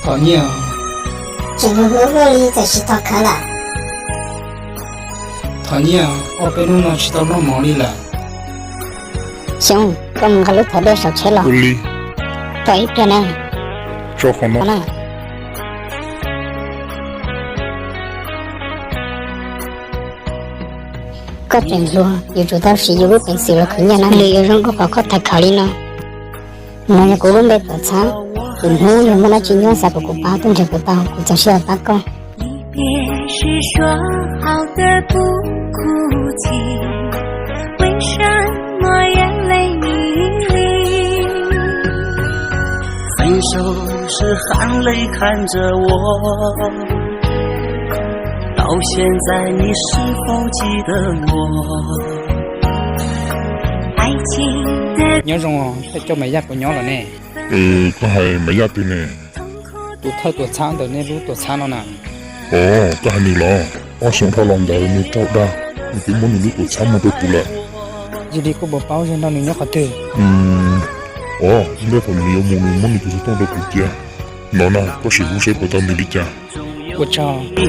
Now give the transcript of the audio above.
Thov nyiaj. Tseem hu hu ua li txawm tsis thov khawv lawm. Thov nyiaj, ob peb hnub no tsis tau noj mov li lawm. Xyoo, koj mus nqa lub thaiv dej saum tsheb los. Ua li. Thov ib pliag na. Tso qhov no. Koj tseem hluas, yuav tsum tau siv yus lub peev xwm los khwv nyiaj na, nws yuav zoo nkauj qhov koj thaiv khawv li no. No yog kuv lub npe Tuam Txhab, tus hnub yog muaj dab tsi nyuaj xav kom kuv pab tuaj nrhiav kuv tau, kuv txaus siab pab koj. 你好，Maya，我叫Maya。哎，你好，Maya。 Koj hais Maya twg ne? Tus thawj Tuam Txhab ntawm nej lub tuam txhab no na. Os, koj hais nws los? Ob xyoo dhau los ntawd nws raug dag, nws twb muab nws lub tuam txhab muag rau kuv lawm. Yog li koj puas paub yog nrog nws nyob qhov twg? Os, ntej thaum nws yuav mus nws muab nws tus xov tooj rau kuv cia. No na, koj sim hu seb puas tau nws li cas. Ua tsaug.